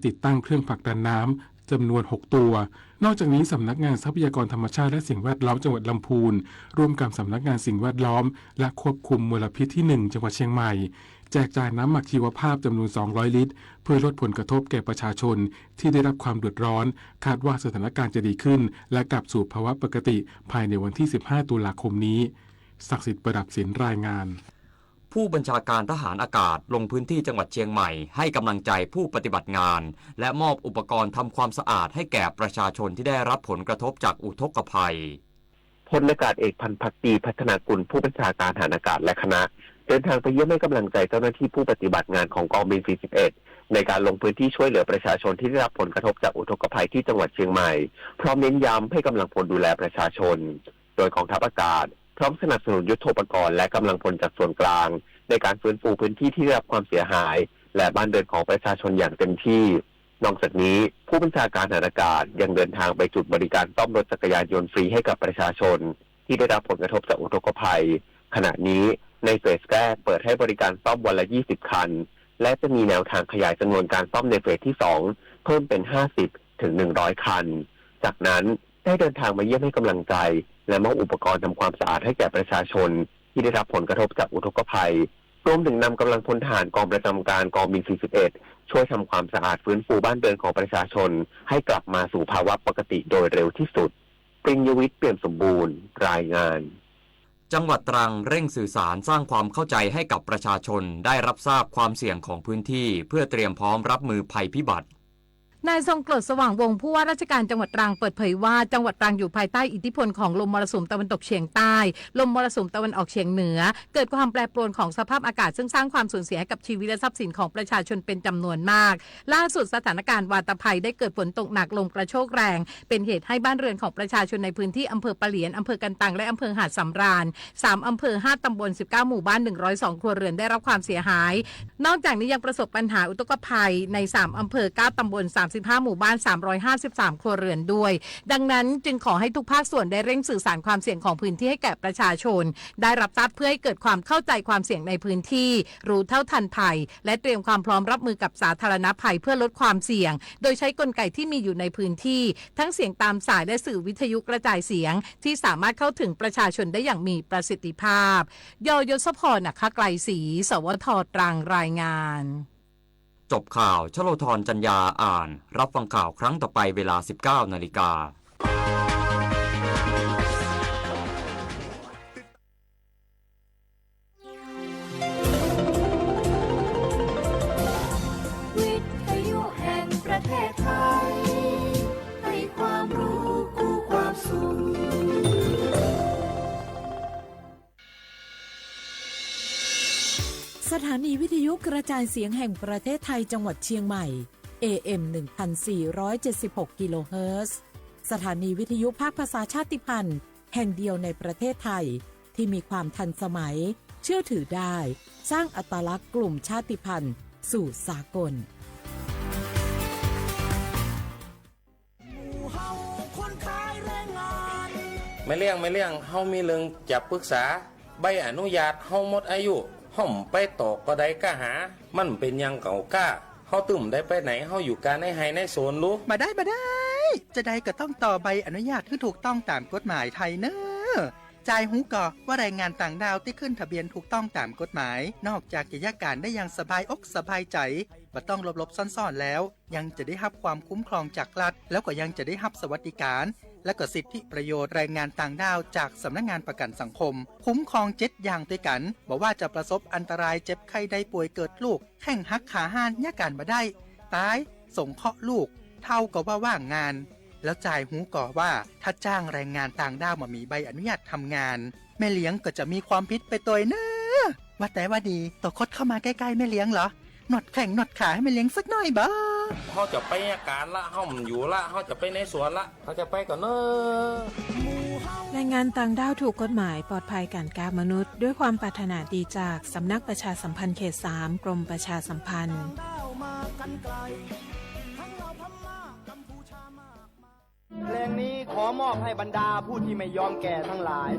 ติดตั้งเครื่องผลักดันน้ำจำนวน หก ตัว นอกจากนี้ สำนักงานทรัพยากรธรรมชาติและสิ่งแวดล้อมจังหวัดลำพูน ร่วมกับสำนักงานสิ่งแวดล้อมและควบคุมมลพิษที่ หนึ่ง จังหวัดเชียงใหม่ แจกจ่ายน้ำหมักชีวภาพจำนวน สองร้อย ลิตร เพื่อลดผลกระทบแก่ประชาชนที่ได้รับความเดือดร้อน คาดว่าสถานการณ์จะดีขึ้น และกลับสู่ภาวะปกติภายในวันที่ สิบห้า ตุลาคมนี้ ศักดิ์สิทธิ์ ประดับศิลป์ รายงาน ผู้บัญชาการทหารอากาศลงพื้นที่จังหวัดเชียงใหม่ให้กำลังใจผู้ปฏิบัติงาน และมอบอุปกรณ์ทำความสะอาดให้แก่ประชาชนที่ได้รับผลกระทบจากอุทกภัย พลอากาศเอก พันธ์ภักดี พัฒนากุล ผู้บัญชาการทหารอากาศและคณะ เดินทางไปเยี่ยมให้กำลังใจเจ้าหน้าที่ผู้ปฏิบัติงานของกองบิน สี่สิบเอ็ด ในการลงพื้นที่ช่วยเหลือประชาชนที่ได้รับผลกระทบจากอุทกภัยที่จังหวัดเชียงใหม่ พร้อมเน้นย้ำให้กำลังพลดูแลประชาชน โดยกองทัพอากาศพร้อมสนับสนุนยุทโธปกรณ์และกำลังพลจากส่วนกลาง ในการฟื้นฟูพื้นที่ที่ได้รับความเสียหาย และบ้านเรือนของประชาชนอย่างเต็มที่ นอกจากนี้ ผู้บัญชาการทหารอากาศยังเดินทางไปจุดบริการซ่อมรถจักรยานยนต์ฟรีให้กับประชาชนที่ได้รับผลกระทบจากอุทกภัย ขณะนี้ในเฟสแรกเปิดให้บริการซ่อมวันละ ยี่สิบ คัน และจะมีแนวทางขยายจำนวนการซ่อมในเฟสที่ สอง เพิ่มเป็น ห้าสิบ ถึง หนึ่งร้อย คัน จากนั้นได้เดินทางมาเยี่ยมให้กำลังใจ และมอบอุปกรณ์ทำความสะอาดให้แก่ประชาชนที่ได้รับผลกระทบจากอุทกภัย รวมถึงนำกำลังพลทหารกองประจำการกองบิน สี่สิบเอ็ด ช่วยทำความสะอาดฟื้นฟูบ้านเรือนของประชาชนให้กลับมาสู่ภาวะปกติโดยเร็วที่สุด ปริญญวิทย์ เปี่ยมสมบูรณ์ รายงาน จังหวัดตรังเร่งสื่อสารสร้างความเข้าใจให้กับประชาชนได้รับทราบความเสี่ยงของพื้นที่เพื่อเตรียมพร้อมรับมือภัยพิบัติ นายทรงกรด สว่างวงศ์ ผู้ว่าราชการจังหวัดตรังเปิดเผยว่า จังหวัดตรังอยู่ภายใต้อิทธิพลของลมมรสุมตะวันตกเฉียงใต้ ลมมรสุมตะวันออกเฉียงเหนือ เกิดความแปรปรวนของสภาพอากาศ ซึ่งสร้างความสูญเสียให้กับชีวิตและทรัพย์สินของประชาชนเป็นจำนวนมาก ล่าสุดสถานการณ์วาตภัยได้เกิดฝนตกหนักลมกระโชกแรง เป็นเหตุให้บ้านเรือนของประชาชนในพื้นที่อำเภอปะเหลียน อำเภอกันตัง และอำเภอหาดสำราญ สามอำเภอ ห้าตำบล สิบเก้าหมู่บ้าน หนึ่งร้อยสองครัวเรือนได้รับความเสียหาย นอกจากนี้ยังประสบปัญหาอุทกภัยใน สามอำเภอ เก้าตำบล สามสิบห้าหมู่บ้าน สามร้อยห้าสิบสามครัวเรือนด้วย ดังนั้นจึงขอให้ทุกภาคส่วนได้เร่งสื่อสารความเสี่ยงของพื้นที่ให้แก่ประชาชนได้รับทราบ เพื่อให้เกิดความเข้าใจความเสี่ยงในพื้นที่ รู้เท่าทันภัย และเตรียมความพร้อมรับมือกับสาธารณภัยเพื่อลดความเสี่ยง โดยใช้กลไกที่มีอยู่ในพื้นที่ ทั้งเสียงตามสายและสื่อวิทยุกระจายเสียง ที่สามารถเข้าถึงประชาชนได้อย่างมีประสิทธิภาพ ยยศพร อัครไกรศรี สวท ตรัง รายงาน จบข่าว ชโลธร จันยา อ่าน รับฟังข่าวครั้งต่อไปเวลา สิบเก้านาฬิกา วิทยุแห่งประเทศไทย ให้ความรู้คู่ความสุข สถานีวิทยุกระจายเสียงแห่งประเทศไทยจังหวัดเชียงใหม่ เอ เอ็ม หนึ่งพันสี่ร้อยเจ็ดสิบหก กิโลเฮิรตซ์ สถานีวิทยุภาคภาษาชาติพันธุ์แห่งเดียวในประเทศไทย ที่มีความทันสมัย เชื่อถือได้ สร้างอัตลักษณ์กลุ่มชาติพันธุ์สู่สากล แม่เลี้ยง แม่เลี้ยง เฮามีเรื่องจะปรึกษา ใบอนุญาตเฮาหมดอายุ เฮาไปต่อก็ได้ก้าหา มันเป็นอย่างเก่าก้า เฮาตึมได้ไปไหน เฮาอยู่กาในไฮ่ในสวนลู บ่ได้ บ่ได้ จะใดก็ต้องต่อใบอนุญาตให้ถูกต้องตามกฎหมายไทยเนอะ จายฮู้ก่อว่าแรงงานต่างด้าวที่ขึ้นทะเบียนถูกต้องตามกฎหมาย นอกจากจะยากการได้อย่างสบายอกสบายใจ บ่ต้องหลบๆ ซ่อนๆ แล้ว ยังจะได้รับความคุ้มครองจากรัฐ แล้วก็ยังจะได้รับสวัสดิการ และก็สิทธิประโยชน์แรงงานต่างด้าวจากสำนักงานประกันสังคม คุ้มครองเจ็ดอย่างด้วยกัน บ่ว่าจะประสบอันตรายเจ็บไข้ได้ป่วยเกิดลูก แข้งหักขาห้าน ยากการบ่ได้ ตาย สงเคราะห์ลูก เฒ่าก็ว่าว่างงาน แล้วจายฮู้ก่อว่าถ้าจ้างแรงงานต่างด้าวบ่มีใบอนุญาตทำงาน แม่เลี้ยงก็จะมีความผิดไปตวยเนอะ ว่าแต่ว่าดี โตคดเข้ามาใกล้ๆ แม่เลี้ยงเหรอ นวดแข้งนวดขาให้แม่เลี้ยงสักหน่อยบ่ เฮาจะไปยาการละ เฮาบ่อยู่ละ เฮาจะไปในสวนละ เฮาจะไปก่อนเนอะ แรงงานต่างด้าวถูกกฎหมายปลอดภัยการค้ามนุษย์ ด้วยความปรารถนาดีจากสำนักประชาสัมพันธ์เขตสาม กรมประชาสัมพันธ์ เพลงนี้ขอมอบให้บรรดาผู้ที่ไม่ยอมแก่ทั้งหลาย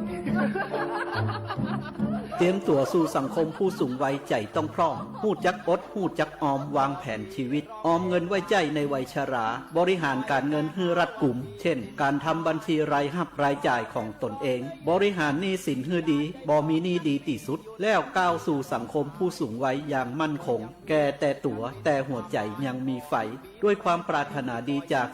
เตรียมตั๋วสู่สังคมผู้สูงวัยใจ๋ต้องพร่อง ฮู้จักอด ฮู้จักออม วางแผนชีวิต ออมเงินไว้ใจ๊ในวัยชรา บริหารการเงินหื้อรัดกุม เช่น การทำบัญชีรายฮับรายจ่ายของตนเอง บริหารหนี้สินหื้อดี บ่มีหนี้ดีตี้สุด แล้วก้าวสู่สังคมผู้สูงวัยอย่างมั่นคง แก่แต่ตั๋ว แต่หัวใจ๋ยังมีไฟ ด้วยความปรารถนาดีจาก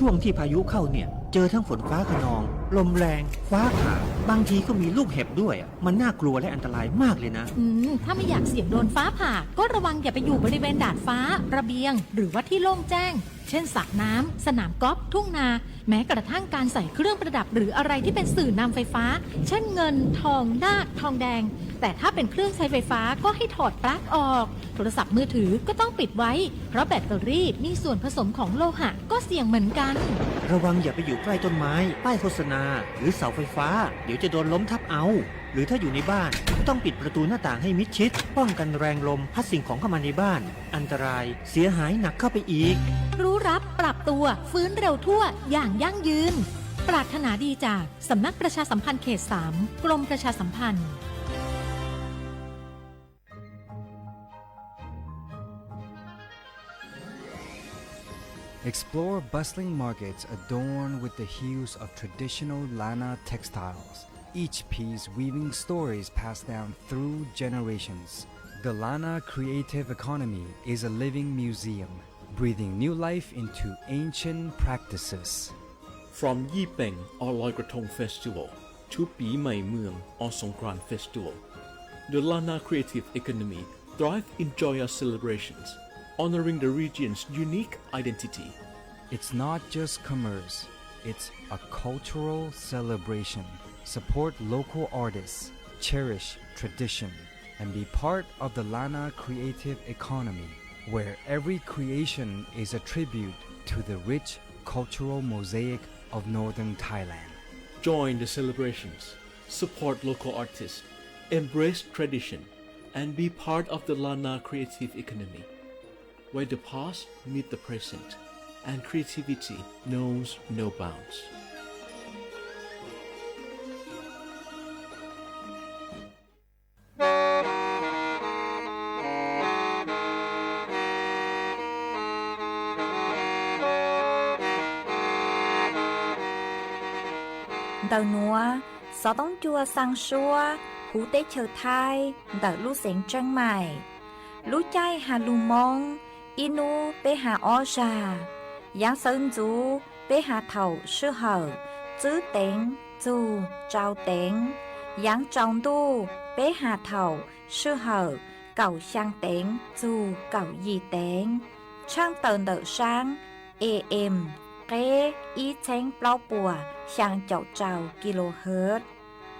ช่วงที่พายุเข้าเนี่ย เจอทั้งฝนฟ้าคะนอง ลมแรง ฟ้าผ่า บางทีก็มีลูกเห็บด้วยอะ มันน่ากลัวและอันตรายมากเลยนะ อืม ถ้าไม่อยากเสี่ยงโดนฟ้าผ่า ก็ระวังอย่าไปอยู่บริเวณดาดฟ้า ระเบียง หรือว่าที่โล่งแจ้ง เช่น สระน้ำ สนามกอล์ฟ ทุ่งนา แม้กระทั่งการใส่เครื่องประดับหรืออะไรที่เป็นสื่อนำไฟฟ้า เช่น เงิน ทอง นาค ทองแดง แต่ถ้าเป็นเครื่องใช้ไฟฟ้าก็ให้ถอดปลั๊กออก โทรศัพท์มือถือก็ต้องปิดไว้ เพราะแบตเตอรี่มีส่วนผสมของโลหะก็เสี่ยงเหมือนกัน ระวังอย่าไปอยู่ใกล้ต้นไม้ ป้ายโฆษณา หรือเสาไฟฟ้า เดี๋ยวจะโดนล้มทับเอา หรือถ้าอยู่ในบ้าน ก็ต้องปิดประตูหน้าต่างให้มิดชิด ป้องกันแรงลมพัดสิ่งของเข้ามาในบ้าน อันตราย เสียหายหนักเข้าไปอีก รู้รับ ปรับตัว ฟื้นเร็วทั่ว อย่างยั่งยืน ปรารถนาดีจาก สำนักประชาสัมพันธ์เขตสาม กรมประชาสัมพันธ์ Explore bustling markets adorned with the hues of traditional Lanna textiles, each piece weaving stories passed down through generations. The Lanna creative economy is a living museum, breathing new life into ancient practices. From ยี่เป็ง or Loi Krathong Festival to ปีใหม่เมือง or Songkran Festival, the Lanna creative economy thrives in joyous celebrations, honoring the region's unique identity. It's not just commerce, it's a cultural celebration. Support local artists, cherish tradition, and be part of the Lanna creative economy, where every creation is a tribute to the rich cultural mosaic of northern Thailand. Join the celebrations, support local artists, embrace tradition, and be part of the Lanna creative economy, where the past meets the present and creativity knows no bounds. Ntawm nuav, xov tooj cua xaa suab huv teb chaws Thaib ntawm lub xeev Tseeb Maim. Lub caij has lug Moob, ib nub peb has ob zag. Yaav sawv ntxuv peb has thaum sij hawm tswb teev txug tsau teev. Yaav tsaus ntuj peb has thaum sij hawm kaum xyaa teev txug kaum yim teev. Tshaaj tawm ntawm saab A M qeb ib txheeb plaub puas xyaa caum rau kilohertz.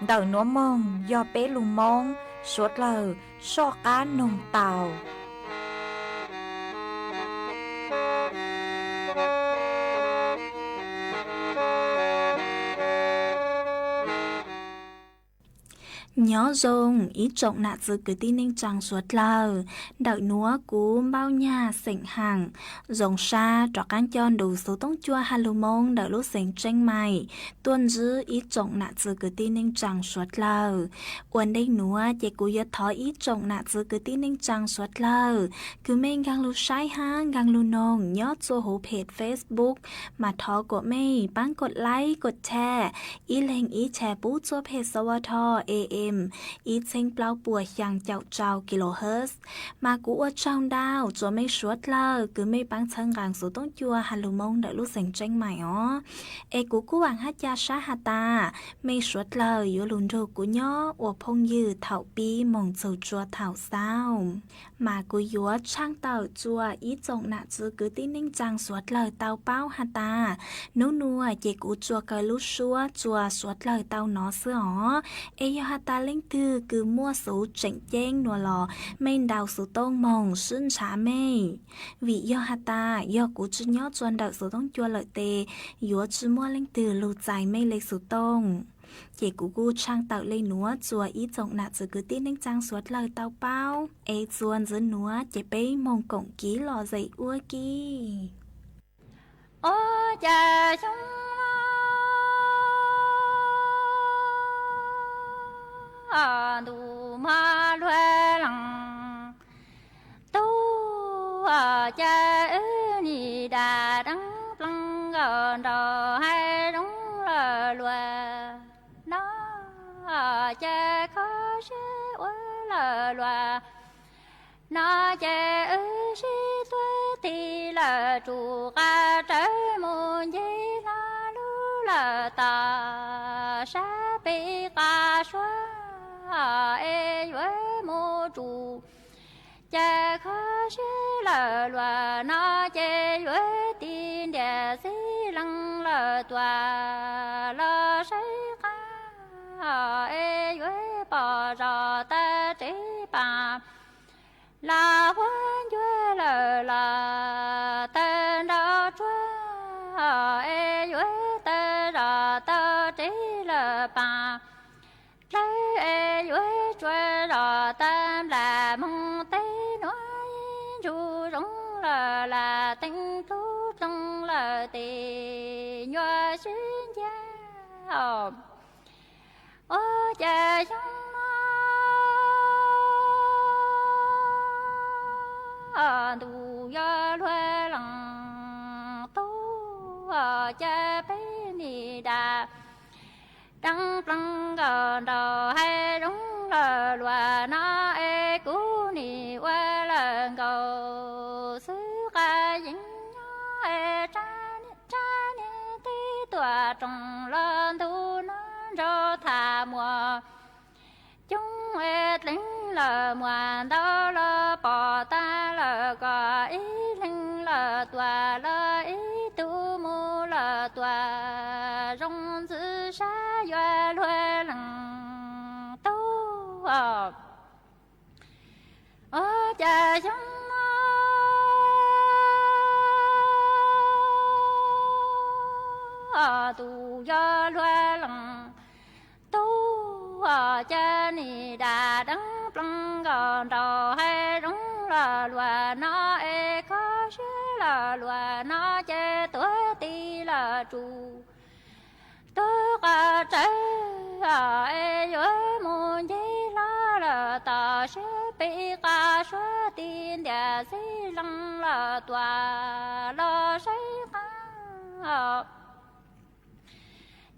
Ntawm nuav moog yog peb lug Moob suav dlawg soj qaab noog tau. Nyob zoo ib tsoom nam txwv kwv tij neej tsaa suav dlawg, ntawm nuav kuv Npauj Nyag xeem Haam zoo sab rov qaab coj ntu xuv toob cua has lug Moob ntawm lub xeev Tseeb Maim tuaj ntsib ib tsoom nam txwv kwv tij neej tsaa suav dlawg. Ua ntej nuav ces kuv yuav thov ib tsoom nam txwv kwv tij neej tsaa suav dlawg, kws mej nkaag lug saib hab nkaag lug noog nyob txua huv phem Facebook, mas thov kuas mej paab kod like kod share, ib leeg ib share pub txua phem S W T A M ib txheeb plaub puas xyaa caum rau kilohertz. Mas kuv ua tsaug ntau rua mej suav dlawg kws mej paab txhawb nqaa xuv toob cua has lug Moob ntawm lub xeev Tseeb Maim os. Es kuv kuj vaam hab ca sab has tas mej suav dlawg yuav lug nrug kuv nyob ua phooj ywg thaum pib moog txug rua thaum xaus. Mas kuv yuav tshaaj tawm rua ib tsoom nam txwv kwv tij neej tsaa suav dlawg tau paub has tas, nub nuav ces kuv tsuas kaw lub suab rua suav dlawg tau nov xwb os. Es yog has tas leej twg kws muaj xuv tseem ceeb nuav los mej ntaus xuv tooj moog sib ntshav mej, vim yog has tas yog kuv tsi nyob rua ntawm xuv toob cua lawm tes yuav tsi muaj leej twg lug txais mej le xuv tooj. Ces kuv kuj tshaaj tawm le nuav txuas ib tsoom nam txiv kwv tij neej tsaa suav dlawg tau paub, es txuas ntxiv nuav ces peb moog koom kiv lom zem ua ke. Ua cas xyoo ntuj muab luag leej tub, ua cas wb nim dam deeb pleeg nkaus nraug haib zoov lawm luag no, ua cas kho siab ua lawm luag no, ces wb sib tuav tig lawm tsuv qab rawv mus ncig hlo lug lawm tom sab pem qab suab, es yuav mus tsuv. Ces kho siab lawm luag no, ces yuav tig ntiag xib leej lawm tuaj los saib qab, es yuav pom zos tag tsev paam los huab ncua lawm los tawg nrov tsuag, es yuav tawg zos tag tsev lawm paam dlawb, es yuav tsuav zos tag nplam moog teb nuav ib ntsuj zoov lawm lam teev dlub dloog lawm tes nyuaj sib ncaag. Ua cas xyoo no ntuj yuav luag leej tub, ua cas peb nim dam deeb pleeg nkaus nraug haib zoov lawm luag no, es kuv nim ua lawm nkaus xwb qab yeej nyob, es rab niag teb tuam rooj los ntug no nraug tham muas coob, es dleeg lawm muas ntau los pom tag lawm kom ib leeg lawm tuaj los ib tug mus lawm tuaj zoo ntxwv sab yuav luag leej tub. Ua cas xyoo no ntuj yuav luag leej tub, ua cas nim dam deeb pleeg nkaus nraug haib zoov lawm luag no, es kho siab lawm luag no, ces tuav tig lawm tsuv tub qab rawv, es yuav mus ncig hlo lawm tom sab pem qab suab tig ntiag xib leej lawm tuaj los saib qab,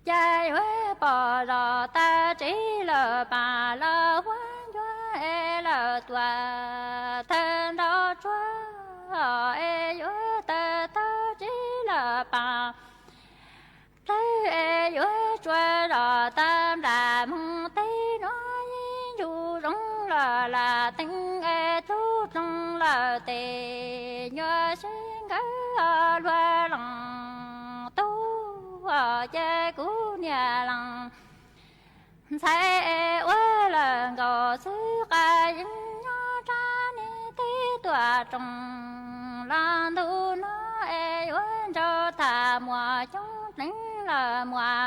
ces yuav pom zos tag tsev lawm paam los huab ncua es lawm tuaj tawg nrov tsuag, es yuav tawg tag tsev lawm paam dlawb, es yuav tsuav zos tag nplam moog teb nuav ib ntsuj zoov lawm lam teev es dlub dloog lawm tes nyuaj sib nkawd luag leej tub, ua cas kuv niam leej ntxhais es ua lawm nkaus xwb qab yeej nyob, rab niag teb tuam rooj los ntug no es yuav nraug tham muas coob, dleeg lawm muas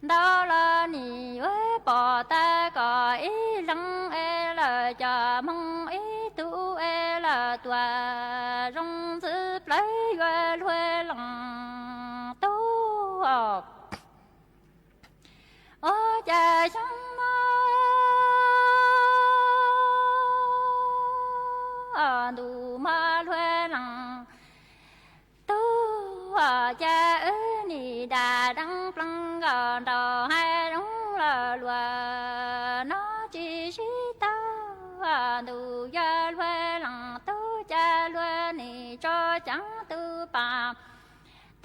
ntau los nim yuav pom tag kom ib leeg es lawm cov moog ib tug es lawm tuaj zoo ntxwv plawv yuav luag leej tub. Ua cas xyoo no ntuj muab luag leej tub, ua cas wb nim dam deeb pleeg nkaus nraug haib zoov lawm luag no tsis sib tau, ntuj yuav luag leej tub, cas luag nim tso caav tug paam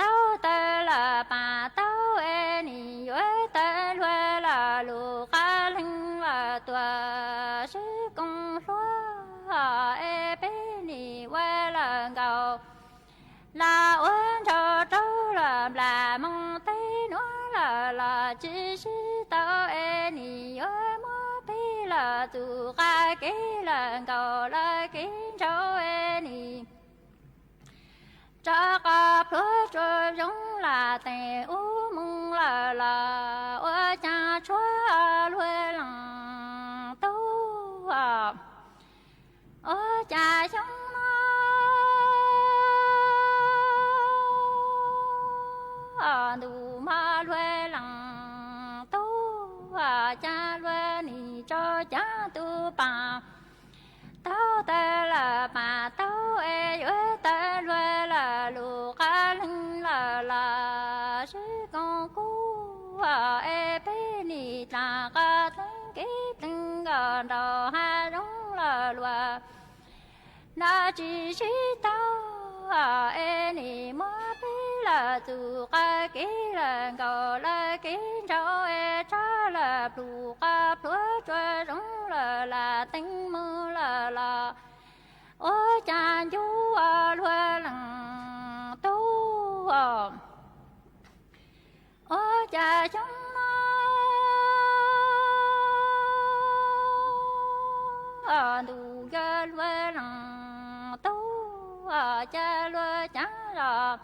tau tawg lawm paam tau es nim yuav tawg luag lawm lub qab leeg lawm tuaj sib koom hluas, es peb nim ua lawm nkaus los ua nraug rau lawm nplam moog teb nuav lawm los tsis sib tau, es nim yuav muab peb lawm txuj qab kev lawm nkaus lawm kev ntsauv es nim rov qab pluag tsuas zoo lam teem ub moog lawm los ua Suav luag leej tub, ua cas xyoo no ntuj hmo luag leej tub, cas luag nim tso cov tus pas taug tawm lawm pas taug es yuav tawm luag lawm lub qab leeg lawm los sib koom kuj es peb nim dlaag qhov teeb kev pleeg nkaus nraum hav zoov lawm luag no tsis sib tau es nim muab peb lawm txuj qab kev lawm nkaus lawm kev ntsauv es tsa lawm plhu qab plhuav tsuas zoo lawm lam teeb moog lawm los ua cas ncu luag leej tub, ua cas xyoo no ntuj yog luag leej tub, cas luag cav los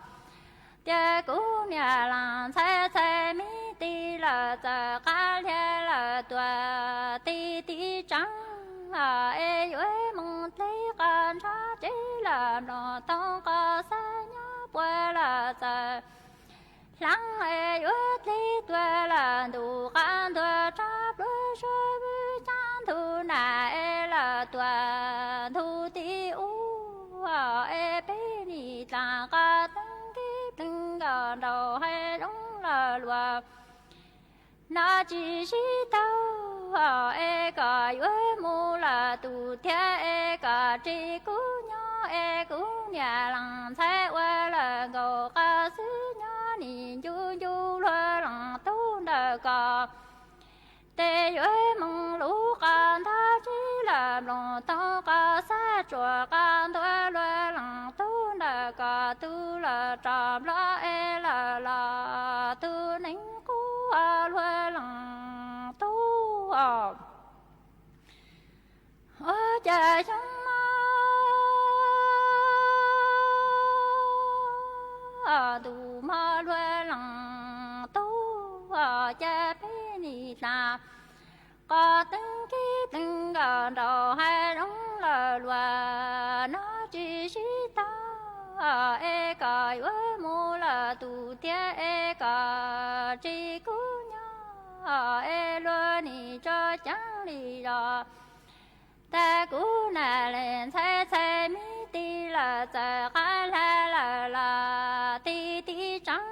tias kuv niam laaj ntxhais txhais me tis lawm txawm qab liag lawm tuaj ti ti tsav es yuav moog dleb qhov ntshav tsev lawm mloog toog qhov xab nyob puag lawm txawm hlaab es yuav dleb tuaj lawm ntuj qab ntuag tsa pluav sua vwm cav ntug nam es lawm tuaj ntug ti ub es peb nim dlaag qhov teeb kev pleeg nkaus nraum hav zoov lawm luag no tsis sib tau es kom yuav mus lawm tus thiab es kom tsis kuv nyob es kuv niam laaj ntxhais ua lawm nkaus qhov xwb nyob nim ncu ncu luag leej tub ntawm ko tes yuav moog lub qhov ntog tsev lawm mloog toog qhov xab tsuas qhov ntuag luag leej tub ntawm ko tug lawm rov nplog es lawm los tug neeg qub luag leej tub, ua cas xyoo no ntuj hmo luag leej tub, cas peb nim dlaag qhov teeb kev pleeg nkaus nraum hav zoov lawm luag no tsis sib tau es kom yuav mus lawm tus thiab es kom tsis kuv nyob es luag nim tso cav li zog tas kuv nam laaj ntxhais txhais me tis lawm txawm qab lag lawm los ti ti tsav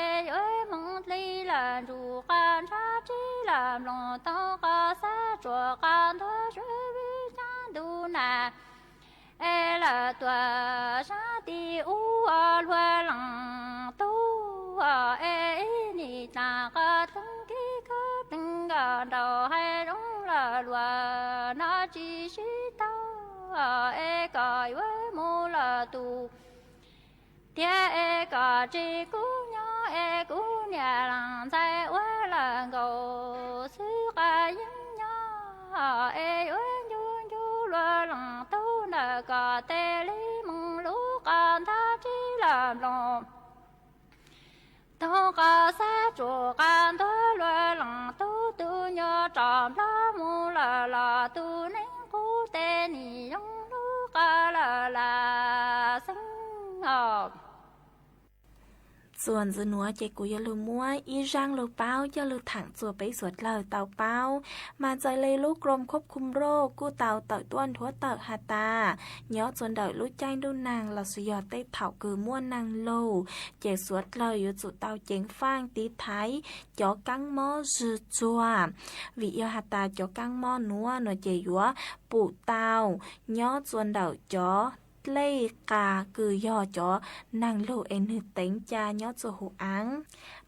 es yuav moog dleb lawm ntuj qab ntshav tsev lawm mloog toog qhov xab tsuas qhov ntuag sua vwm cav ntug nam es lawm tuaj sab ti ub luag leej tub es nim dlaag qhov teeb kev khav pleeg nkaus nraum hav zoov lawm luag no tsis sib tau es kom yuav mus lawm tus thiab es kom tsis kuv nyob es kuv niam laaj ntxhais ua lawm nkaus xwb qhov yeeb nyob es yuav ncu ncu luag leej tub ntawm ko tes li moog lub qhov ntog tsev lawm mloog toog qhov xab tsuas qhov ntuag luag leej tub tug nyuas rov nplog mus lawm los tug neeg qub tes nim zoo lub qhov lawm lam xeeb os. Txuas ntxiv nuav ces kuv yuav lug muab ib zaaj lug paub coj lug thaam txuas peb suav dlawg tau paub. Mas txawm le lub Krom Khub Khum Roj kuj tau tawm tuaj nthuav tawm has tas, nyob txuas ntawm lub caij ntuj nag lossis yog tej thaum kws muaj nag lug, ces suav dlawg yuav tsum tau ceev faaj tiv thaiv cov kaab mob zwg txuag, vim yog has tas cov kaab mob nuav nuav ces yuav pum tau nyob txuas ntawm cov dlej qa kws yog cov nag lug es nwg teev ca nyob txuas huv aav.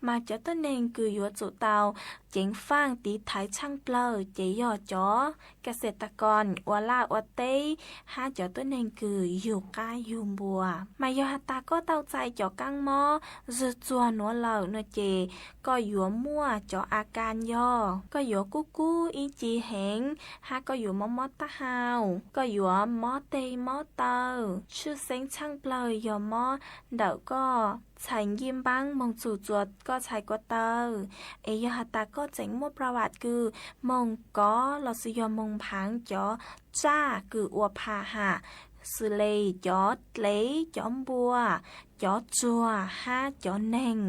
Mas cov tuab neeg kws yuav tsum tau ceev faaj tiv thaiv tshaaj plawg ces yog cov kas xes tas kos ua laj ua teb hab cov tuab neeg kws yug qab yug npua. Mas yog has tas koj tau txais cov kaab mob zwg txuag nuav lawm nuav ces koj yuav muaj cov a kas yog koj yuav kub kub ib ce heev, hab koj yuav mob mob taub hau, koj yuav mob teg mob taw, tshwj xeeb tshaaj plawg yog mob ntawm koj txhais ncej npaab moog txug txuas koj txhais ko taw. Es yog has tas koj tseem muaj pla vam kws moog kov lossis yog moog phaav cov tsaj kws ua pha ham, xws le cov dlev, cov npua, cov tsuag hab cov neeg,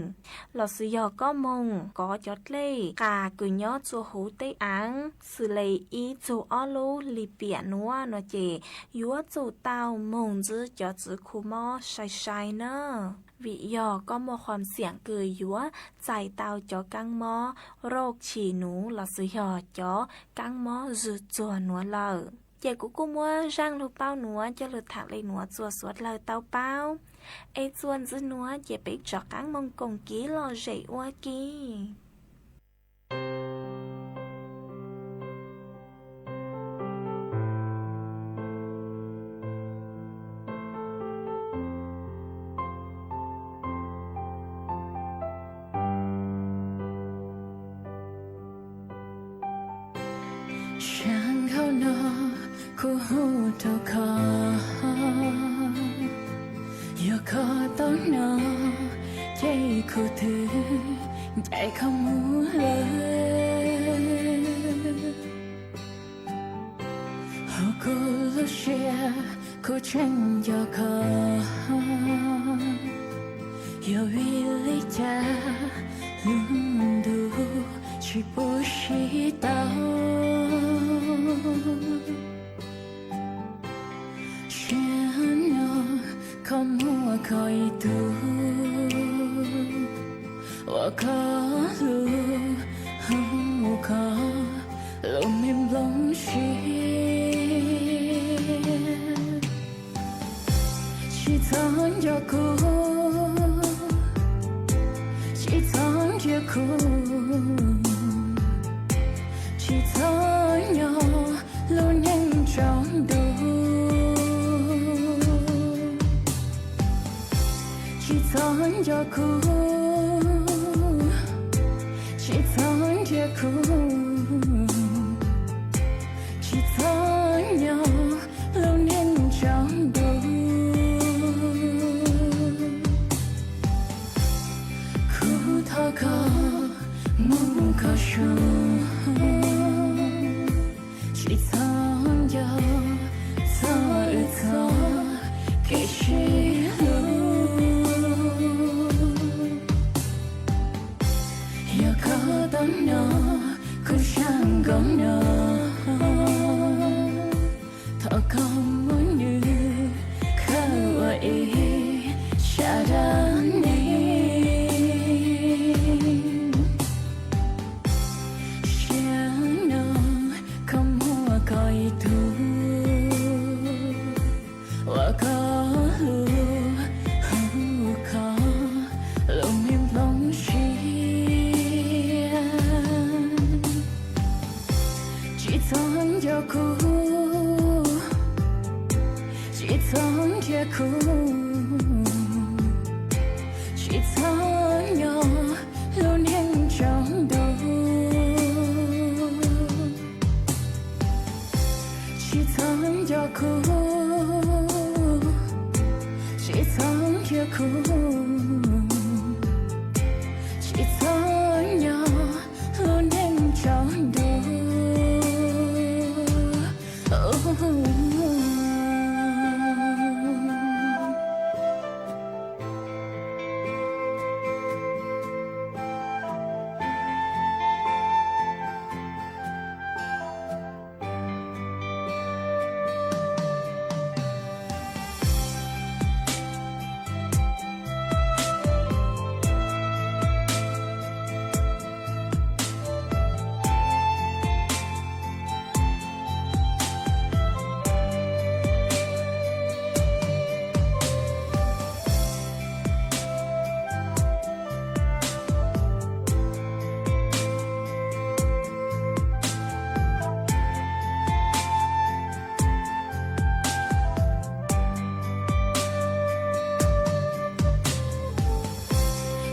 lossis yog koj moog kov cov dlej qas kws nyob txua huv teb aav, xws le ib txug ob lub lim piam nuav no ces yuav tsum tau moog ntsib cov tswv khu mob sai sai na. Vim yog koj muaj qhov xiam kws yuav txais tau cov kaab mob roj tshis nuav lossis yog cov kaab mob zwg txuag nuav lawm. Ces kuv kuj muab zaaj lug paub nuav coj lug thaam le nuav txua suav dlawg tau paub. Es txuas ntxiv nuav ces peb rov qaab moog koom kiv lom zem ua ke. Sab nkhauv no kuv hu rua koj, yog koj tau hnov ces kuv twb ncaim koj moog lawm. Hauv kuv lub siab kuv tseem nco koj, yog vim li cas lub ntuj tsis pub sib tau. Sim no koj muaj koj ib tug uas koj hlub, hu koj lub npe nplooj siab. Tsis txhob nco kuv, tsis txhob nrhiav kuv, tsis txhob nyob lub neej tsaus ntuj. Tsis txhob nco kuv, tsis txhob nrhiav kuv, tsis txhob nyob lub neej tsaus ntuj. Kuv thov koj mus koj saum, tsis txhob nco, txhob wb txoj kev sib hlub. Yog koj tau hnov kuv zaj nkauj no, thov koj muab nws khaws ua ib zaj dab neeg. Sim no koj muaj koj ib tug uas koj hlub, hu koj lub npe nplooj siab. Tsis txhob nco kuv, tsis txhob nrhiav kuv, tsis txhob nyob lub neej tsaus ntuj. Tsis txhob nco kuv, tsis txhob nrhiav kuv, tsis txhob nyob lub neej tsaus ntuj.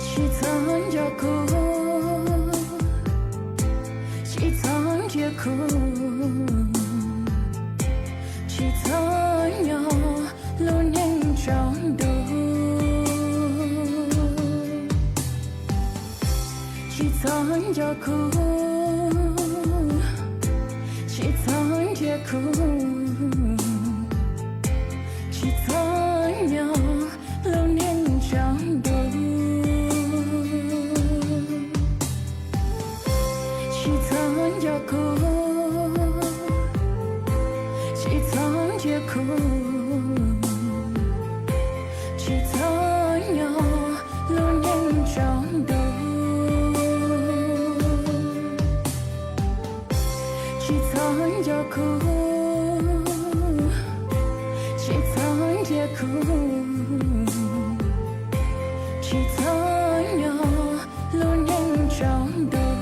Tsis txhob nco kuv, tsis txhob nrhiav kuv, tsis txhob nyob lub neej tsaus ntuj. nco kuv, tsis txhob nrhiav kuv, tsis txhob nyob lub neej tsaus ntuj. Tsis txhob nco kuv, tsis txhob nrhiav kuv, tsis txhob nyob lub neej tsaus ntuj. Tsis txhob nco kuv, tsis txhob nrhiav kuv, tsis txhob nyob lub neej tsaus ntuj.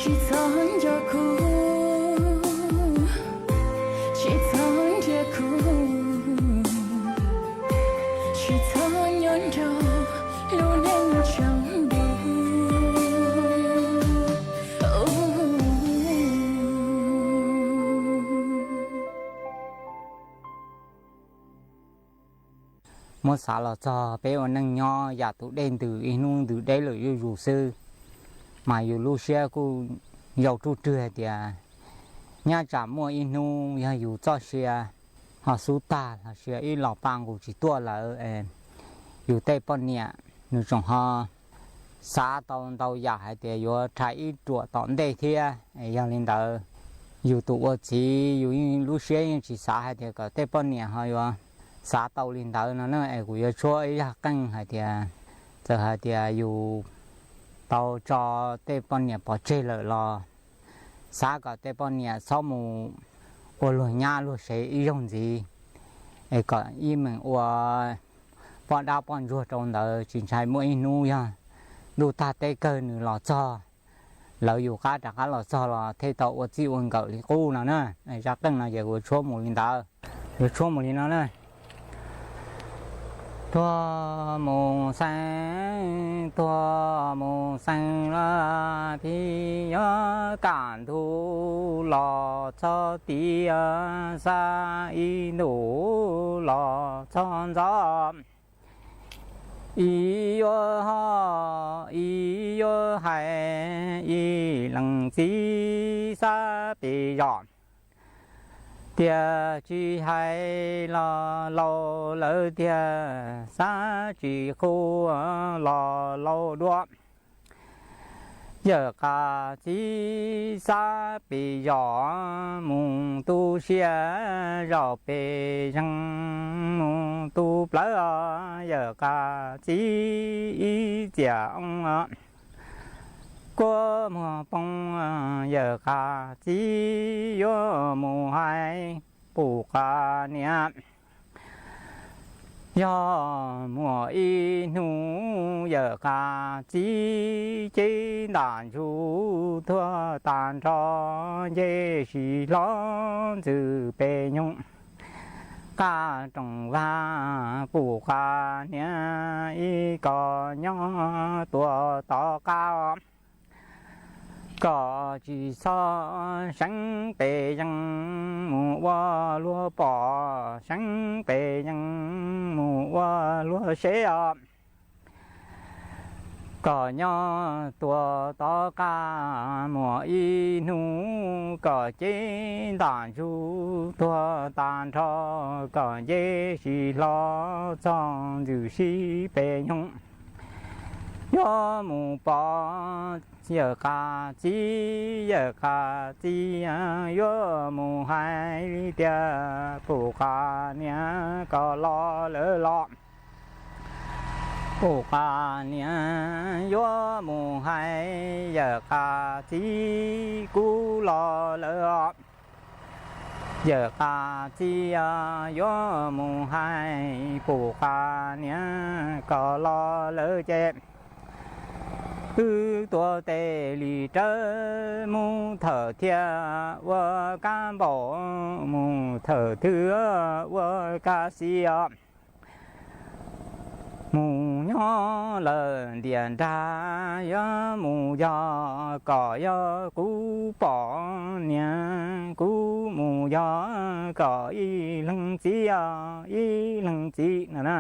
Tsis txhob nco kuv, tsis txhob nrhiav kuv, tsis txhob nyob nrog lub neej tsaus ntuj. Muab xav los txog peb ua neej nyob yam tus dej ntws, ib hnub ntws deb lawm zuj zus xwb, mas yus lub siab kuj yau ruj rwg hais tias nyaj tsam muaj ib hnub yog yus txoj sia ho xub tag los sis ib los pa nqus tsis tuaj lawm, yus tej poj niam nws tseem ho xav tau ntau yam hais tias yuav rhais ib ruam tom ntej thiab. Yog li ntawd, yus tus ua txiv yus lub siab yeej tsis xav hais tias kom tej poj niam ho yuav xav tau li ntawd no na. Es kuv yuav tshuab ib zaj qeej hais tias, txawm hais tias yus tau tso tej poj niam pov tseg lawm los xav kom tej poj niam txhob mus ua luag nyab luag sev ib zaug ntxiv, es kom ib meem ua poj dab poj ntsuag rau ntawd, tsis ntshai muaj ib hnub yog ntuj tag teb kawg nws los txog, lawv yus qab rov qab los txog los thiaj tau ua txij ua nkawm li qub no na. Zaj qeej no ces kuv tshuab mus li ntawd, yuav tshuab mus li no na. Tuag mus xeeb, tuag mus xeeb los phij nyob, kaj ntug los txog tiaj, xab ib ntus los txog ntxov. Ib yuav ho, ib yuav hais, ib leej txiv xab pes zos, tias tsis hais los laus lawm tiag, xab tsis qhuas los laus dua. Yawm qas txiv xab pes zos, mus tu siab zaum pes zeeg, mus tu plawv os yawm qas txiv ib txiam oo. Kua muag poob yawm qas txiv yuav mus hais pum qas niam. Yog muaj ib hnub yawm qas txiv cev ntam ntsug tuag tag nrho, nce sis hlo ntxwm pes nyoog, qaj roos vag pum qas niam ib kos nyob tuaj tom qab. Kom tsis txhob seev pes zeeg mus ua luag pom, seev pes zeeg mus ua luag seb os. Kom nyob tuaj tom qab muaj ib hnub, kom cev ntam ntsug tuag tag nrho, kom nce sis hlo txog ntxwm sib pes nyoog. Yuav mus pom yawm qas txiv, yawm qas txiv yuav mus hais li tias pum qas niam kom los lawm los. Pum qas niam yuav mus hais yawm qas txiv kuv los lawm os. Yawm qas txiv yuav mus hais pum qas niam kom los lawm ces wb tuav tes li rawv mus thawm thiab ua kab npaum, mus thawm twg ua kab xis os. Mus nyob lawm ntiaj nrag yuav mus yog kom yog kuv pom niam, kuv mus yog kom ib leeg txiv os, ib leeg txiv no na.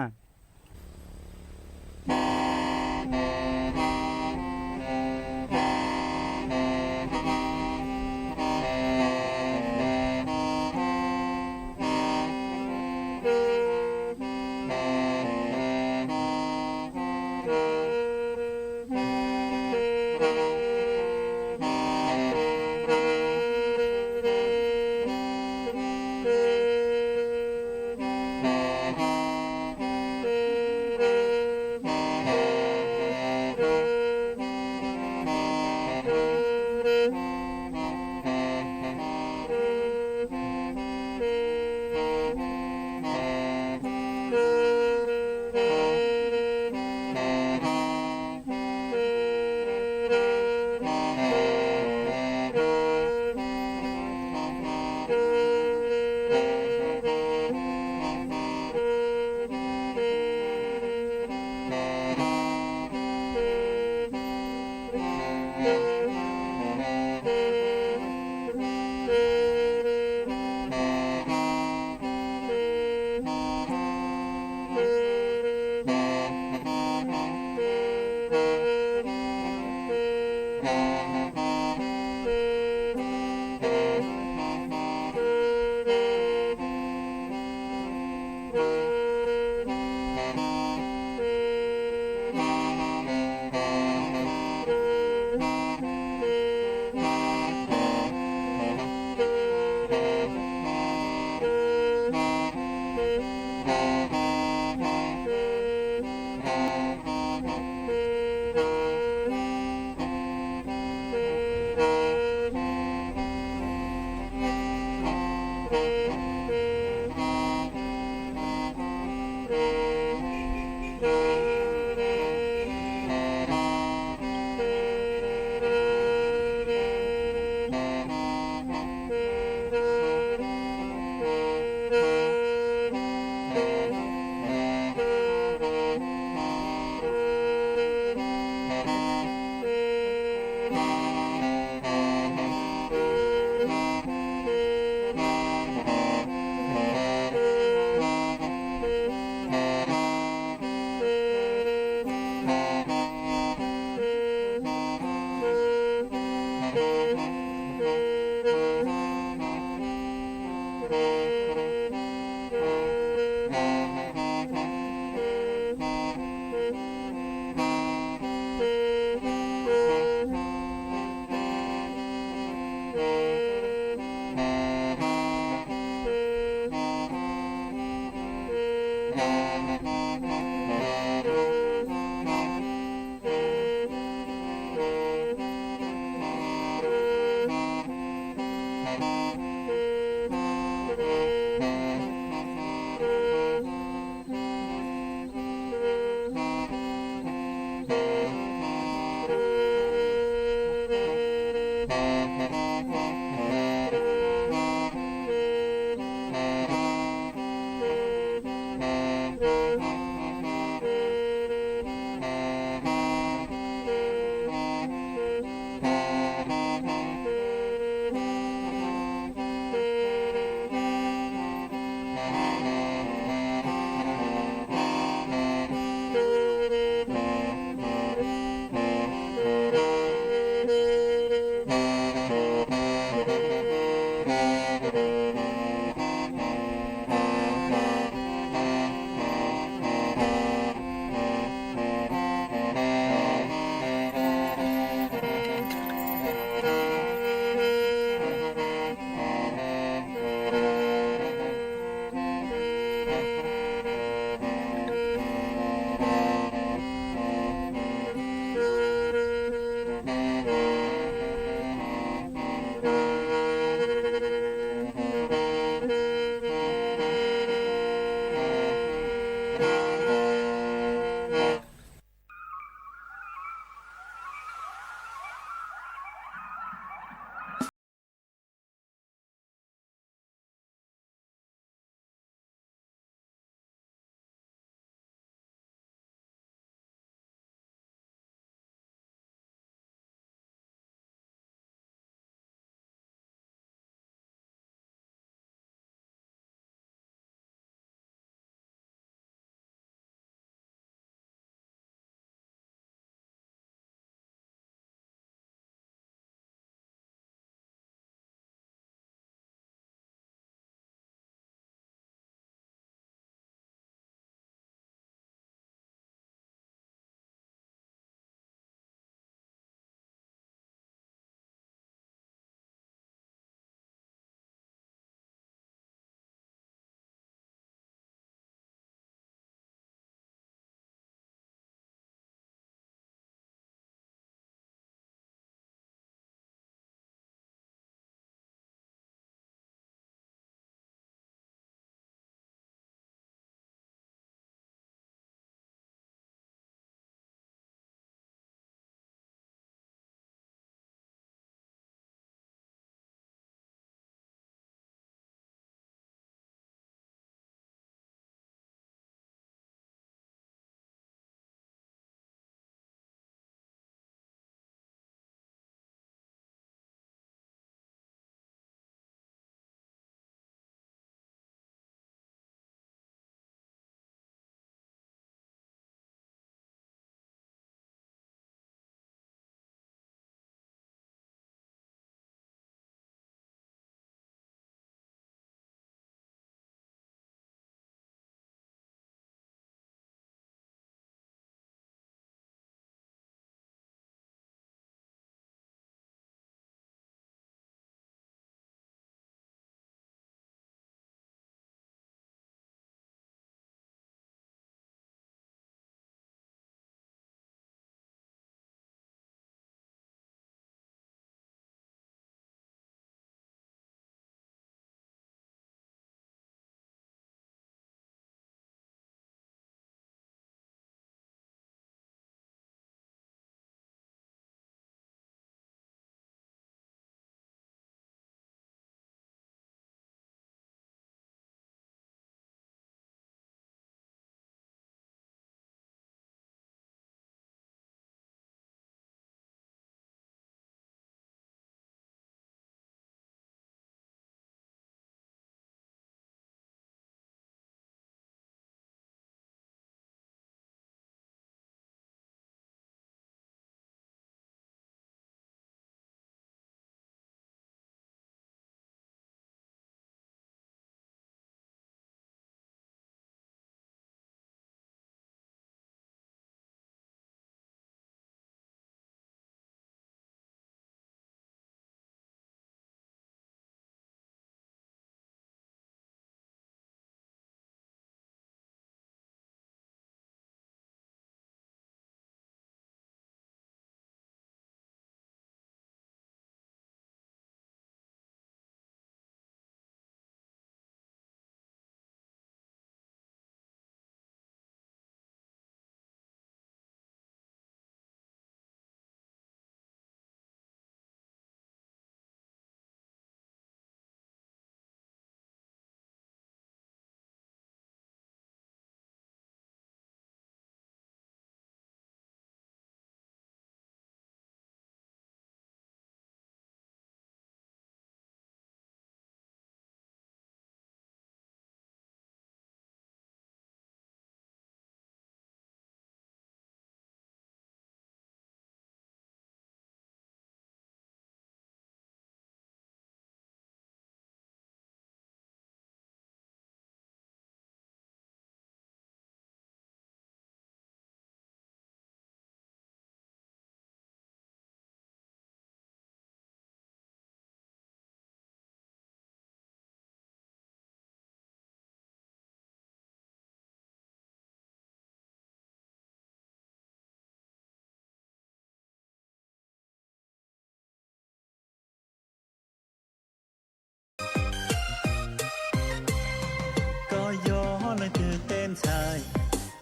Ntxhais,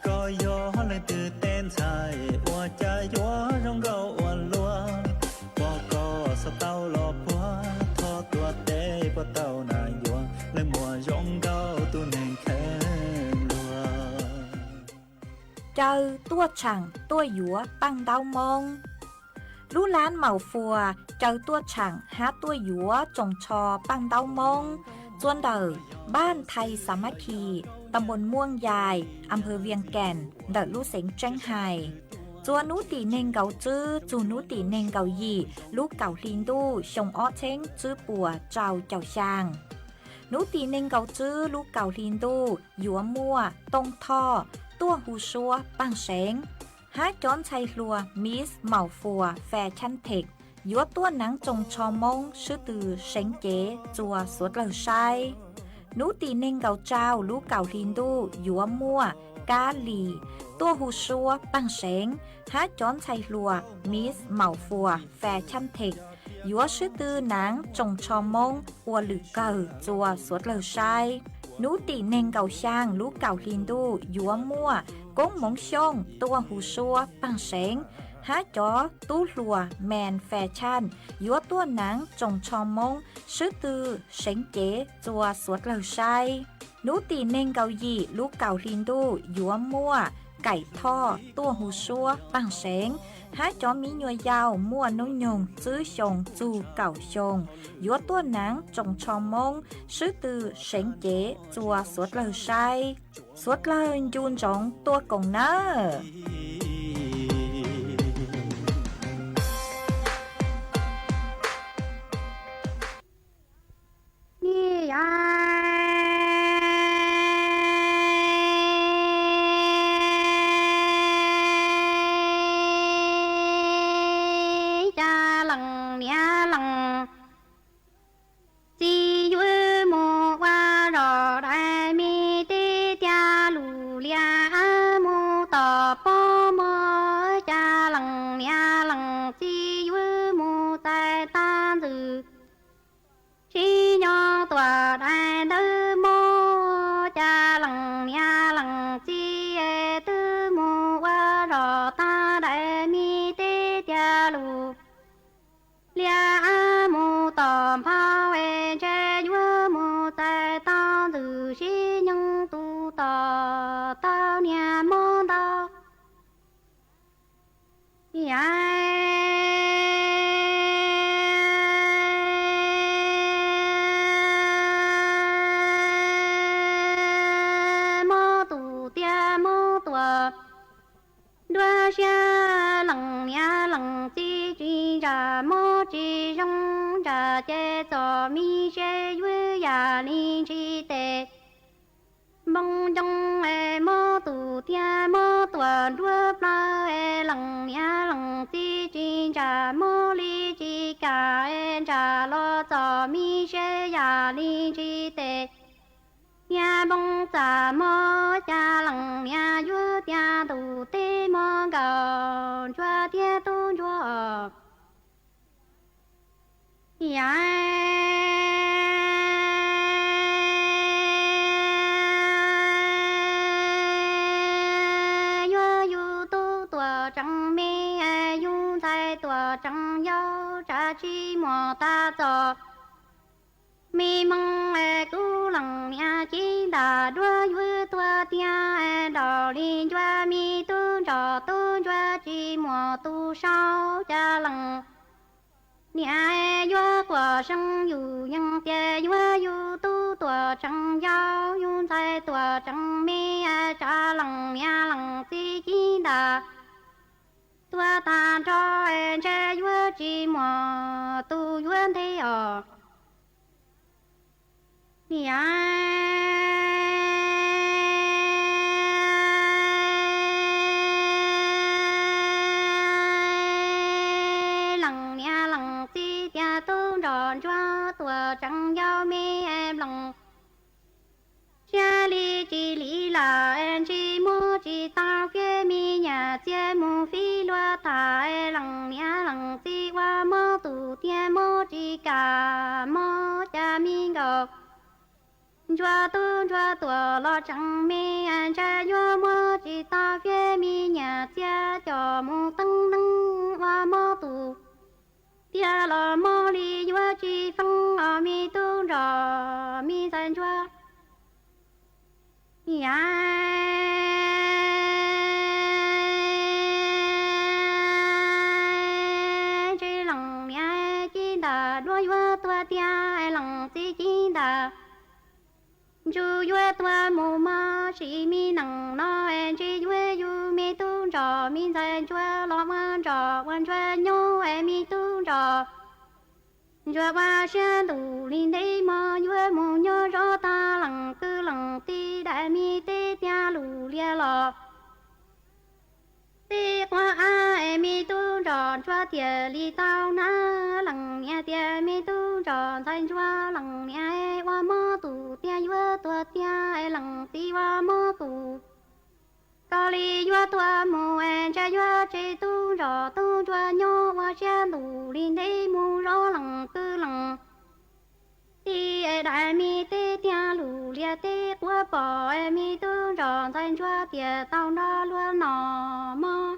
koj yog leej twg tej ntxhais, ua cas yuav zoo nkauj ua luaj, pom koj xav tau los puag, thov tuav tes puas tau na yuav, leej muam zoo nkauj tus neeg kheej luag. Caw tuaj tshaam tuaj yuav paaj ntaub moob. Lub laab Maum Fuas caw tuaj tshaam hab tuaj yuav tsoos tsho paaj ntaub moob txua ntawm npaj Thais Xas Mab Khis, ta npuas Muaj Yais, a nphawv Vias Kaam ntawm lub xeev Tseeb Hais. Txua nub tim neeg nkaum tswb txug nub tim neeg nkaum yim lub kaum hli ntuj xyoo ob txheeb tswb puas rau caum xyaa. Nub tim neeg nkaum tswb lub kaum hli ntuj yuav muaj Tooj Thoj tuaj hu suab paaj seev, hab cov ntxhais hluas Miss Maum Fuas Fas Chaj Theem yuav tuaj naav tsoos tsho moob swb tw seev cev txua suav dlawg saib. Nub tim neeg nkaum tsau lub kaum hli ntuj yuav muaj Kab Lis tuaj hu suab paaj seev, hab cov ntxhais hluas Miss Maum Fuas Fas Chaj Theem yuav swb tw naav tsoos tsho moob ua lwm kawg txua suav dlawg saib. Nub tim neeg nkaum xyaa lub kaum hli ntuj yuav muaj Koob Moov Xyooj tuaj hu suab paaj seev, hab cov tub hluas Mes Fas Chaj yuav tuaj naav tsoos tsho moob swb tw seev cev txua suav dlawg saib. Nub tim neeg nkaum yim lub kaum hli ntuj yuav muaj Kaim Thoj tuaj hu suab paaj seev, hab cov miv nyuas yaus muaj nub nyoog tswb xyoo txug kaum xyoo yuav tuaj naav tsoos tsho moob swb tw seev cev txua suav dlawg saib. Suav dlawg ncu ntsoov tuaj koom nawb. Cas lees niam lees txiv yuav mus ua zos dais me teb tiag lus lias mus tom pob mos, cas lees niam lees txiv yuav mus txais tag ntxwm sib nyob tuam dais ntawd mog, cas lees niam lees txiv twb mus ua zos tag dais me teb tiag lus lias mus tom nphau es ntshe yuav mus txais tau ntxwm sib nyob tu tom tau niag mob ntau. Yam mob tus tiag mob tuam nruab siab, lees niam lees txiv tsis ntsam mob tsis zoo, ntsam ces txom me seb yuav yam li ntsis tes npoo ncoo es mob tus tiag mob tuam nruab plawv es lees niam lees txiv tsis ntsam mob li tsis kam es ntsam los txom me seb yam li ntsis tes niag npoo txam mob, cas lees niam yuav tiag tus teb mob nkaus ntsuag thiab tub ntsuag. Yam yuav yus tub tuam tseem me, yus ntxhais tuam tseem yau, tsam tsis muaj tas txom me mob es kuv lees niam cib ntam duab yuav tuag tiag, nraum li ncua me tub ntsos tub ntsuag tsis muaj tus sau, cas lees niam yuav quaj seeb yus yees tias yuav yus tub tuam tseem yau, yus ntxhais tuam tseem me, tsam lees niam lees txiv cib ntam tuag tag nrho, ntshe yuav tsis muaj tus yuav nthe os. Yam lees niam lees txiv tiag tub ntsos ntsuag tuam tseem yau me nploos siab li tsis li lam ntsis muab tsis tau fiab me nyuam txiag mus fib luag tham lees niam lees txiv ua mob tus tiag mob tsis kam mob cas me nkaus Ntsuag tub ntsuag tuam los tseem me, ntshai yuav muab tsis tau fiab, me nyuam txiag coj mus teeb neeb ua mob tus. Tiag los mob li yuav tsis feeb os me tub nrog me ntxhais ntsuag. Yam ntshe leej niam ci ntawm duab yuav tuag tiag, leej txiv ci ntawm ntsuag yuav tuag mus mog. Sim me neej no es ntshe yuav yug me tub nrog me ntxhais ntsuag los ua nrog ua ntsuag nyob es me tub nrog ntsuag ua siab ntuj li ntev mog, yuav mus nyob zov tag leej kwv leej tij, daim me teb tiag lus lias los teb quav av es me tub nrog ntsuag thiaj li tau hnov leej niam tias me tub nrog ntxhais ntsuag, leej niam ua mob tus tiag yuav tuag tiag, leej txiv ua mob tus koj li yuav tuag mus es ntshe yuav tseg tub nrog tub ntsuag nyob ua siab ntuj li ntev mus zov leej kwv leej tij, daim me teb tiag lus lias teb quav pom es me tub nrog ntxhais ntsuag thiaj tau nrog luag noj mov.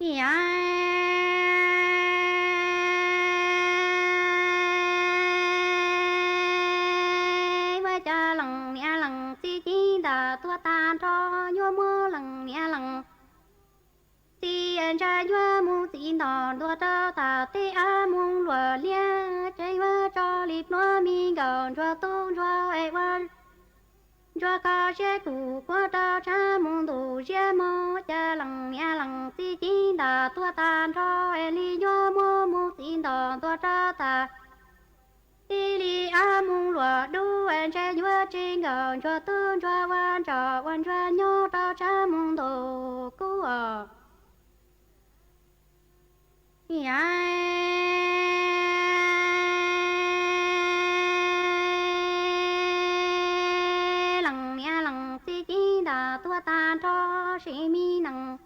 Yam ua cas leej niam leej txiv ci ntawm tuag tag nrho, yuav muab leej niam leej txiv ntshai yuav mus txiv ntog ntuag rau tag teb av mus luam liab, ces yuav tso li pluav me nkawm ntsuag tub ntsuag es ua ntsuag kho siab kuj kuav rau tshab mus ntuj ziab mog. Cas leej niam leej txiv ci ntawm tuag tag nrho es li yuav muab mus txiv ntog ntuag rau tag teb li av mus luam dub, ntshe yuav tseg nkawm ntsuag tub ntsuag ua nrog ua ntsuag nyob rau tshab mus ntuj kub os. Yam leej niam leej txiv ci ntawm tuag tag nrho, sim me neej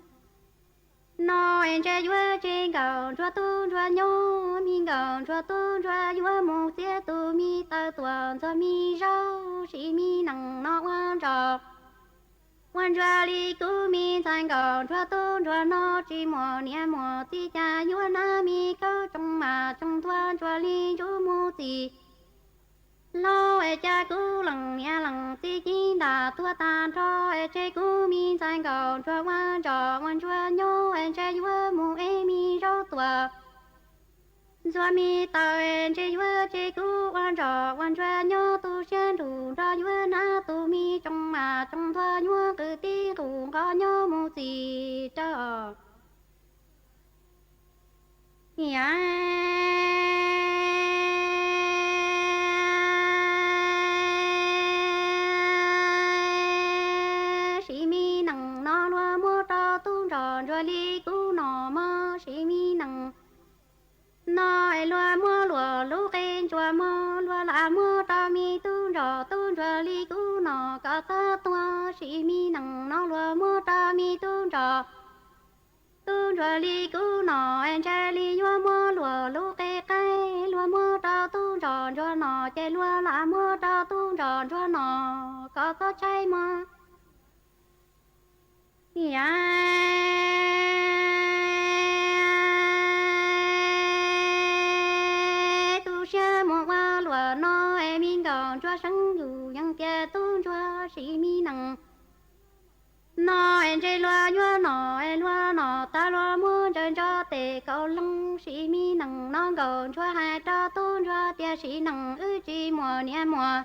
no es ntshe yuav tseg nkawm ntsuag tub ntsuag nyob, me nkawm ntsuag tub ntsuag yuav mus txiav tus me taw tuam ntxuag me zaub, sim me neej no ua nrog ua ntsuag li kuv me ntxhais nkawm ntsuag tub ntsuag no tsis muaj niam muaj txiv, cas yuav hnav me khawb tsoo mas tsoo ntuag ntsuag li ntsuj mus txij hlo. Es cas kuv leej niam leej txiv ci ntawm tuag tag nrho, es tseg kuv me ntxhais nkawm ntsuag ua nrog ua ntsuag nyob, es ntshe yuav mus ev me zaub tuam ntxuag me taw, es ntshe yuav tseg kuv ua nrog ua ntsuag nyob tu siab nrug nrog yuav hnav tus me tsoo mas tsoo ntuag yuav qw tib nqus nqos nyob mus txij rau yam sim me neej no luag muab rau tub nrog ntsuag li kuv no mog, sim me neej no es luag muab luag lub qe ntsuag mog, luag lam muab rau me tub nrog tub ntsuag li kuv no kom txhob tuag, sim me neej no luag muab rau me tub nrog tub ntsuag li kuv no, es ntshe li yuav muab luag lub qe qaib luag muab rau tub nrog ntsuag no, ces luag lam muab rau tub nrog ntsuag no kom txhob tshaib mog. Yam tu siab mus ua luam no, es me nkauj ntsuag seev yus yeej tias tub ntsuag sim me neej no, es ntshe luag yuav nom, es luag nom tas luag muab ntsaws ntso tes kaus loos, sim me neej no nkauj ntsuag hais rau tub ntsuag tias sim neej wb tsis muaj niam muaj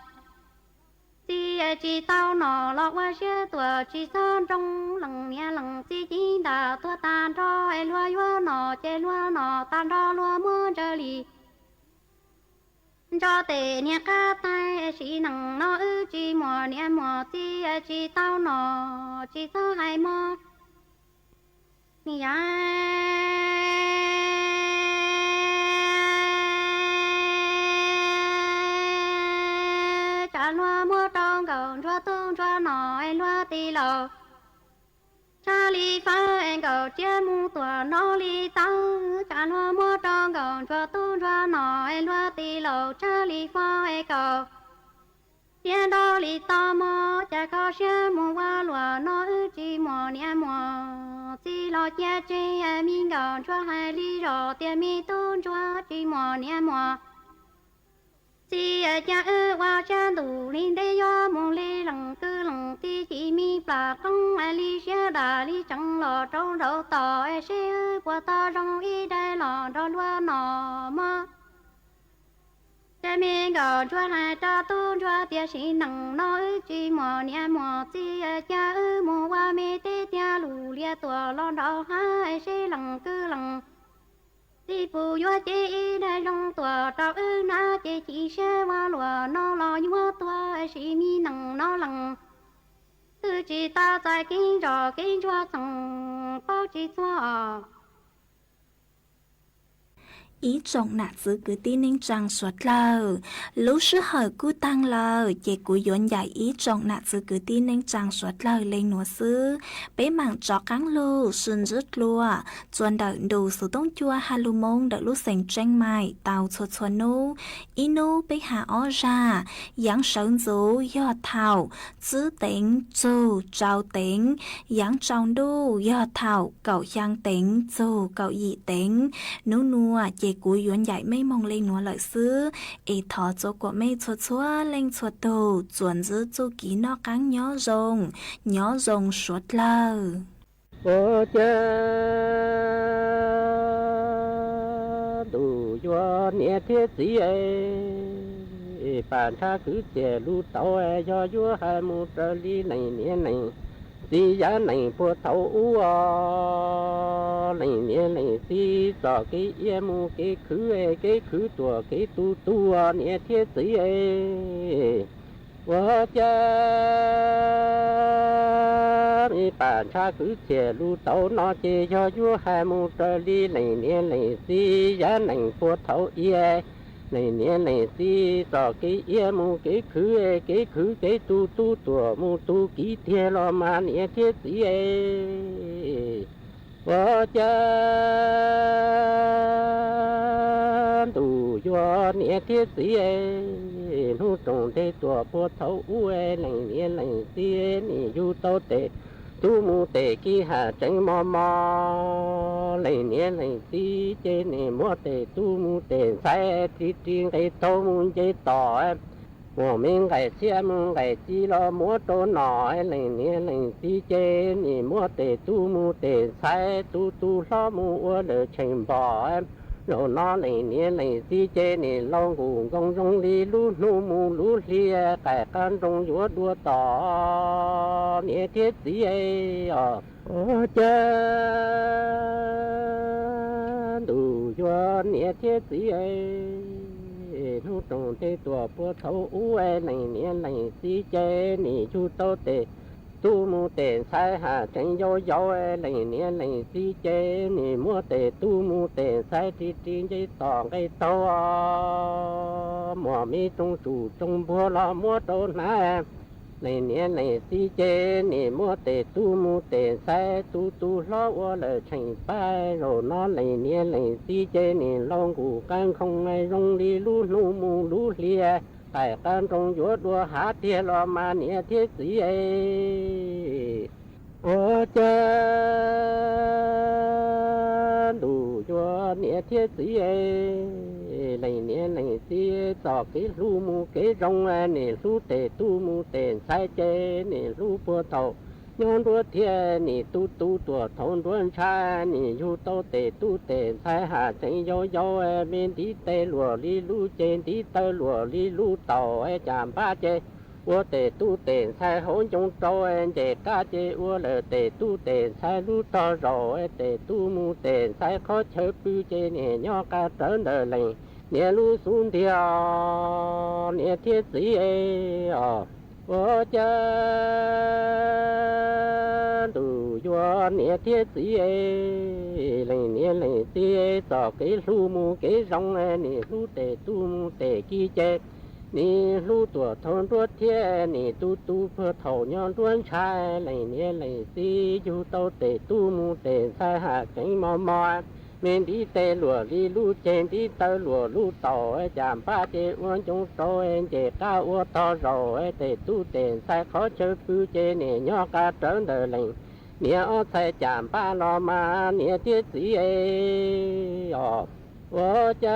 txiv, tsis tau nom los ua siab tuag tsis txhob nroo, leej niam leej txiv ci ntawm tuag tag nrho, es luag yuav nom ces luag nom tag nrho luag muab ntsaws li ntso tes niag qab tais, sim neej no wb tsis muaj niam muaj txiv, tsis tau nom tsis txhob hais mog. Yam tsam luag muab rau nkauj ntsuag tub ntsuag nom, es luag tij laug tshaj li fawb, es nkauj Kaum tsiab mus tuam no li tawg, tsam luag muab rau Nkauj Ntsuag tub ntsuag no, luag tis laus tshaj li fo kaum tsiab nrau li tau mog. Cas kho siab mus ua luaj no wb tsis muaj niam muaj txiv los cia tseg, me Nkauj Ntsuag hais li zos tias me tub ntsuag tsis muaj niam muaj txiv, cas wb ua siab ntuj li ntev yuav mus li lees kwv lees tij, chim me plam qoob li siab dam li tsees los rau nraud tos seb wb puas tau zoo ib daim los nrog luag no mog. Ces me Nkauj Ntsuag hais rau tub ntsuag tias sim neej no wb tsis muaj niam muaj txiv, cas wb mus ua me teb tiag lus liaj tuam los nraud hav seb lees kwv lees tij puas yuav cev ib daim zoo tuaj rau wb na. Ces chim siab ua luaj no los yuav tuag, sim me neej no lees twb tsis tau txais kev zos kev ntsuag txheej paub tsis txog. Ib tsoom nam txwv kwv tij neej tsaa suav dlawg, lub sij hawm kuj taag lawm, ces kuv yuav ncaim ib tsoom nam txwv kwv tij neej tsaa suav dlawg le nuav xwb. Peb maam rov qaab lug sib ntsib dlua txuas ntawm ntu xuv tooj cua ha lug moo ntawm lub xeev Tseeb Maim tau txhua txhua nub. Ib nub peb has ob zag, yaav sawv ntxuv yog thaum tsib teev txug rau teev, yaav tsaus ntuj yog thaum kaum xyaa teev txug kaum yim teev. Nub nuav ces kuv yuav ncaim mej moog le nuav lawm xwb, es thov txua kuas mej txhua txhua leej txhua tug txuas ntxiv txuj kev noj qaab nyob zoo, nyob zoo suav dlawg. Ua cas ntuj yuav niam thiab txiv, pam ntshav kwv txhiaj lug tau, yog yuav has mus raws li leej niam leej txiv yav neej puag thaum ub os. Leej niam leej txiv txoj kev iab mus kev khwv, kev khwv tuaj kev tu tu niam thiab txiv. Ua cas pam ntshav kwv txhiaj lug tau no ces yog yuav has mus raws li leej niam leej txiv yav neej puag thaum ub. Leej niam leej txiv txoj kev iab mus kev khwv, kev khwv kev tu tu tuaj mus tu kiv tiag los mas niam thiab txiv. Ua cas ntuj yuav niam thiab txiv, hnub rooj ntev tuaj puag thaum ub, leej niam leej txiv nim yug tau tes tub mus tes kiv haj tseem mos mos. Leej niam leej txiv ces nim muab tes tub mus tes ntxhais ris ris nqe taug mus nce tom, muaj me nqaij txhiab mus nqaij ci los muab rau nom. Leej niam leej txiv ces nim muab tes tub mus tes ntxhais tu tu hlob mus ua lawm tsheej npom. Zaum no leej niam leej txiv ces nim laus nkaus nkoos zoo li lub hnub mus lub hli, qaij qab nroos yuav dua tom niam thiab txiv os. Ua cas ntuj yuav niam thiab txiv, hnub rooj ntev tuaj puag thaum ub, leej niam leej txiv ces nim yug tau tes tub mus tes ntxhais haj tseem yau yau. Leej niam leej txiv ces nim muab tes tub mus tes ntxhais ris ris nce tom nqe taug, muaj me rooj tsum rooj npuag los muab rau hnav. Leej niam leej txiv ces nim muab tes tub mus tes ntxhais tu tu hlob ua lawm tsheej pab. Zaum no leej niam leej txiv ces nim laus nkaus qab nkoos zoo li lub hnub mus lub hli, qaij qab nroos yuav dua hav tiag los mas niam thiab txiv. Ua cas ntuj yuav niam thiab txiv, leej niam leej txiv txoj kev hlub mus kev zoo, nim hlub tes tub mus tes ntxhais ces nim hlub puag thaum nyob nruab thiab, nim tu tu tuaj thaum nruab ntshav. Nim yug tau tes tub tes ntxhais haj tseem yau yau, me ntiv tes luaj li lub ceg, ntiv taw luaj li lub taum, cas npab ces ua tes tub tes ntxhais hauv ncoo rau, ncej qab ces ua lawm tes tub tes ntxhais lub tog zaum. Tes tub mus tes ntxhais qhov chaw pw ces nim nyob qab rawv ntawm leej niam lub xub ntiag, niam thiab txiv os. Ua cas ntuj yuav niam thiab txiv, leej niam leej txiv txoj kev hlub mus kev zoo, nim hlub tes tub mus tes kiv ces Nim hlub tuam thaum nruab thiab nim tu tu puag thaum nyob nruab ntshav, leej niam leej txiv yug tau tes tub mus tes ntxhais ham keev mos mos. Me ntiv tes luam li lub ceg, ntiv taw luam lub taum, cas npab ces ua ncoo rau, nce qab ua tog zaus, tes tub tes ntxhais qhov chaw pw ces nim nyob qab rawv ntawm leej niam ob txhais cas npab los mas niam thiab txiv os. Ua cas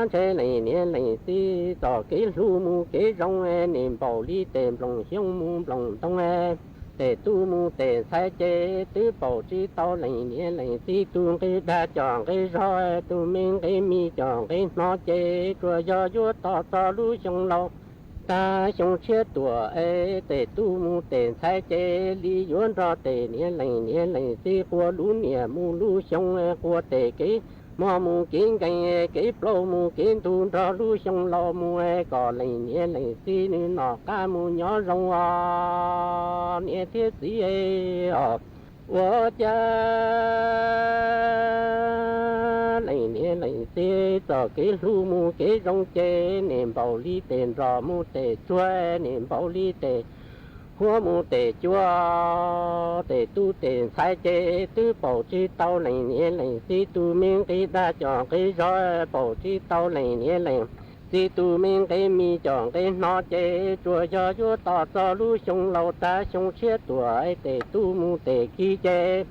ntshe leej niam leej txiv txoj kev hlub mus kev zoo, nim npaum li tes nplooj xyoob mus nplooj ntoo, tes tub mus tes ntxhais ces twb paum tsis tau leej niam leej txiv tus nqi dag cov nqi zog, tus me nqi mis cov nqi hno ces tsuas yog yuav tos txog lub xyoo laus tag xyoo tshiab tuaj es tes tub mus tes ntxhais ces li yuav nrog tes niam leej niam leej txiv quas lub niam mus lub xyoo, quas tes kev hmo mus kev nkees, kev plaub mus kev ntug nrog lub xyoo laus mus, kom leej niam leej txiv nws nom qab mus nyob zoo os niam thiab txiv os. Ua cas leej niam leej txiv txoj kev hlub mus kev zoo ces nim npaum li tes nroj mus tes tsuag, nim npaum li tes huab mus tes cua, tes tub tes ntxhais ces twb paum tsis tau leej niam leej txiv tus me nqi dag cov nqi zog, paum tsis tau leej niam leej txiv tus me nqi mis cov nqi hno ces tsuas yog yuav tos txog lub xyoo laus tag xyoo tshiab tuaj tes tub mus tes ki ces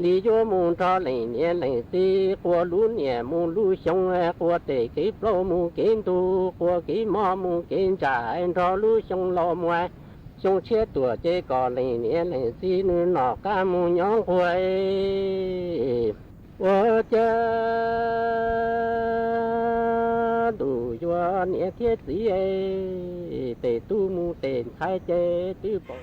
li yuav mus nrog leej niam leej txiv quas lub niam mus lub xyoo, quas tes kev plaub mus kev ntug, quas kev hmo mus kev ntsam nrog lub xyoo laus mus, xyoo tshiab tuaj ces kom leej niam leej txiv nws nom qab mus nyob nquag. Ua cas ntuj yuav niam thiab txiv, tes tub mus tes ntxhais ces twb paum